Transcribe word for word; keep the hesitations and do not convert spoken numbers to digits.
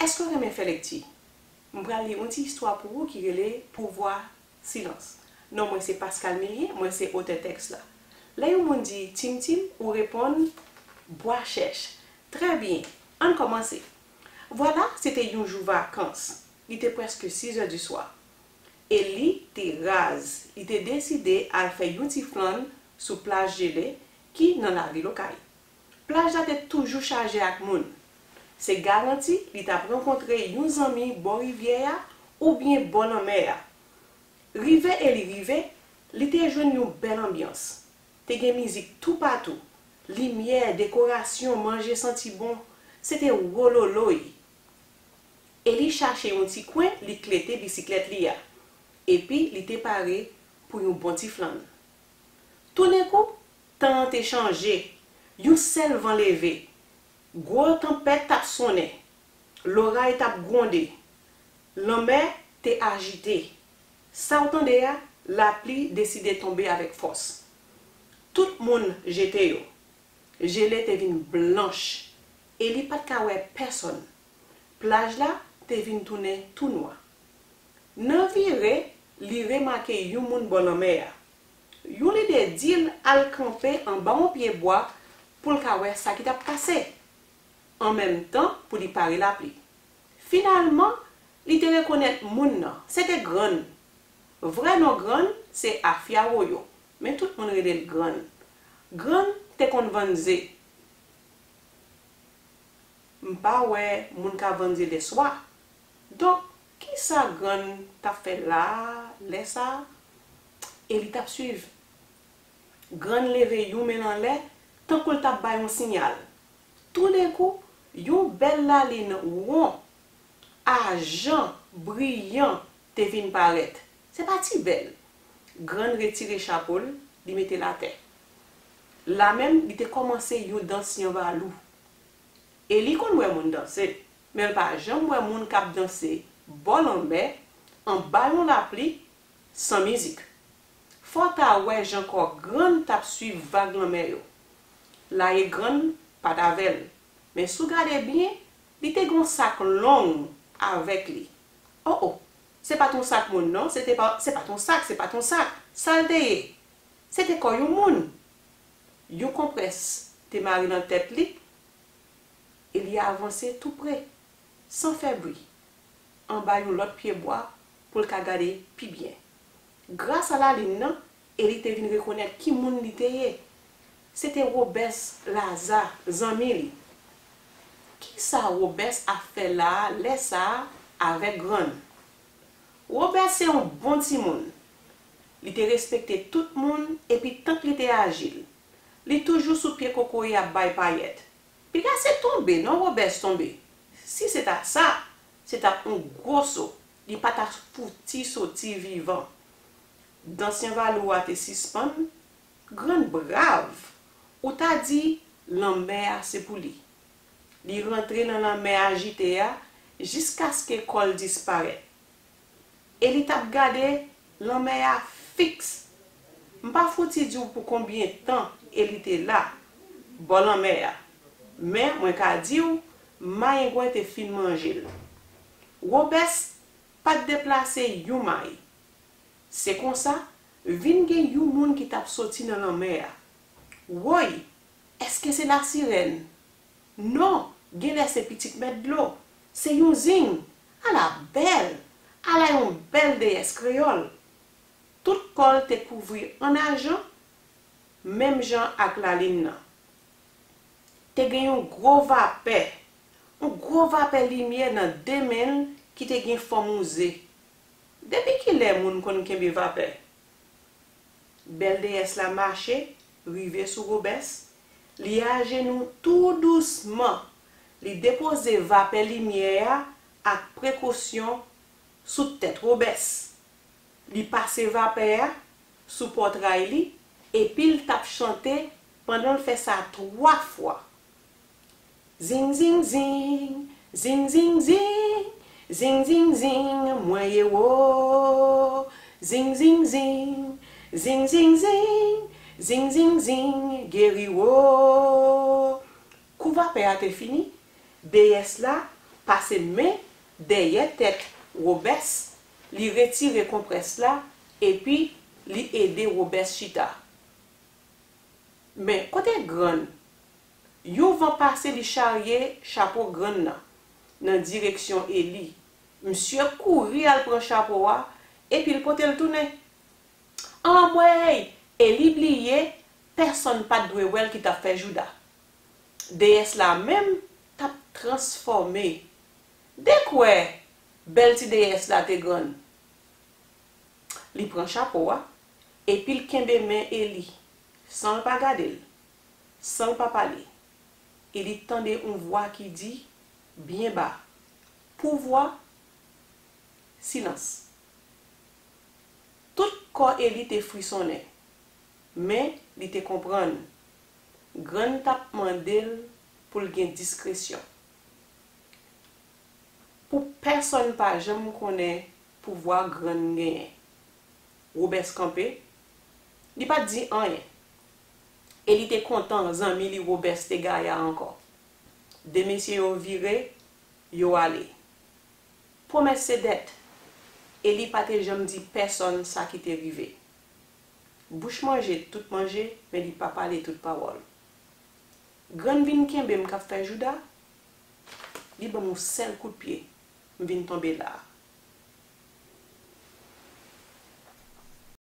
Èske w renmen fè lekti? M pral li yon ti istwa pou ou ki rele Pouvwa Silans. Non mwen se Pascal Milien, mwen se otè tèks la. Lè yon moun di timtim, ou reponn bwa chèch. Trè byen, ann kòmanse. Vwala, se te yon jou vakans. Li te prèske sizè di swa. E li te raz. Li te deside al fè yon ti flann sou plaj jele ki nan lavil Okay. Plaj la te toujou chaje ak moun. Se garanti li t ap rankontre yon zanmi bò rivyè a oubyen bò lanmè a. Rive e li rive, li te jwenn yon bèl anbyans. Te gen mizik toupatou, limyè, dekorasyon, manje santi bon. Se te wololoy. E li chache yon ti kwen, li klete bisiklèt li a. Epi li te pare pou yon bon ti flann. Toudenkou, tan an te chanje. Yon sèl van leve. Gwo tanpèt t ap sonnen. Loray t ap gwonde. Lanmè te ajite. Sa w tande a, lapli deside tonbe avèk fòs. Tout moun jete yo. Jele te vin blanch e li pa t ka wè pèsonn. Plaj la te vin tounen tou nwa. Nan vire, li remake yon moun bò lanmè a. Yon lide di l al kanpe anba yon pye bwa pou l ka wè sa ki t ap pase, an menm tan pou li pare lapli. Finalman, li te rekonèt moun nan, se te Grann. Vrè non Grann se Afya Woyo, men tout moun rele l Grann. Grann te konn vann ze. M pa wè moun ka vann ze lèswa. Donk, kisa Grann t ap fè la a, lè sa a? E li t ap swiv. Grann leve yon men l anlè, tankou l t ap bay yon siyal. Toudenkou, yon bèl lalin won, ajan, briyan te vin parèt. Se pa ti bèl. Grann retire chapo l, li mete l atè. La menm, li te kòmanse yon dans yanvalou. E li konn wè moun danse, men l pa janm wè moun k ap danse bò lanmè, anba yon lapli, san mizik. Fò w ta wè jan kò Grann t ap swiv vag lanmè yo. Laye Grann pa t avè l, men si w gade byen, li te gen yon sak long avèk li. O o, se pa t yon sak moun non, se te pa, se pa t yon sak, se pa t yon sak. Sa l te ye? Se te kò yon moun. Yon konprès te mare nan tèt li e li avanse tou pre, san fè bri, anba yon lòt pye bwa pou l ka gade pi byen. Gras a lalin nan, e li te vin rekonèt ki moun li te ye. Se te Wobès Laza, zanmi li. Kisa Wobès ap fè la a, lè sa a, avèk Grann? Wobès se yon bon timoun. Li te respekte tout moun, epi tank li te ajil. Li toujou sou pye kokoye ap bay payèt. Piga se tonbe non Wobès tonbe. Si se ta sa, se t ap yon gwo so. Li pa ta fouti soti vivan. Dans yanvalou a te sispann. Grann brav! Ou ta di lanmè a se pou li. Li rantre nan lanmè ajite a jiskaske kò l disparèt. E li t ap gade lanmè a fiks. M pa fouti di w pou konbyen tan e li te la, bò lanmè a. Men mwen ka di w, mayengwen te fin manje l. Wobès pa t deplase yon may. Se konsa, vin gen yon moun ki t ap soti nan lanmè a. Woy! Èske se lasirèn? Non, genlè se pitit mèt dlo. Se yon zing. Ala bèl! Ala yon bèl deyès kreyòl! Tout kò l te kouvri an ajan, menm jan ak lalin nan. Te gen yon gwo vapè, yon gwo vapè limyè nan de men l ki te gen fòm yon ze. Depi kilè moun konn kenbe vapè? Bèl deyès la mache, rive sou Wobès, li ajenou tou dousman, li depoze vapè limyè a ak prekosyon sou tèt Wobès. Li pase vapè a sou pòtray li, epi l t ap chante pandan l fè sa twa fwa. Zing, zing, zing, zing, zing, zing, zing, zing, zing, mwen ye wo. Zing, zing, zing, zing, zing, zing, zing, zing, zing, geri wo. Kou vapè a te fini, deyès la pase men dèyè tèt Wobès, li retire konprès la, epi li ede Wobès chita. Men, kote Grann? Yon van pase, li charye chapo Grann nan, nan direksyon Eli. Misye kouri al pran chapo a, epi l pote l tounen. Anmwey! Eli bliye pèsonn pa t dwe wè l ki t ap fè jouda. Deyès la menm t ap transfòme. De kwè bèl ti deyès la te grann! Li pran chapo a, epi l kenbe men Eli, san l pa gade l, san l pa pale. Eli tande yon vwa ki di, byen ba, pouvwa, silans. Tout kò Eli te frisonnen, men li te konprann. Grann t ap mande l pou l gen diskresyon. Pou pèsonn pa janm konnen pouvwa Grann genyen. Wobès kanpe, li pa t di anyen. Eli te kontan zanmi li Wobès te gaya ankò. De mesye yo vire, yo ale. Pwomès se dèt. Eli pa te janm di pèsonn sa ki te rive. Bouch manje tout manje, men li pa pale tout pawòl. Grann vin kenbe m k ap fè jouda, li ban m yon sèl kout pye, m vin tonbe la.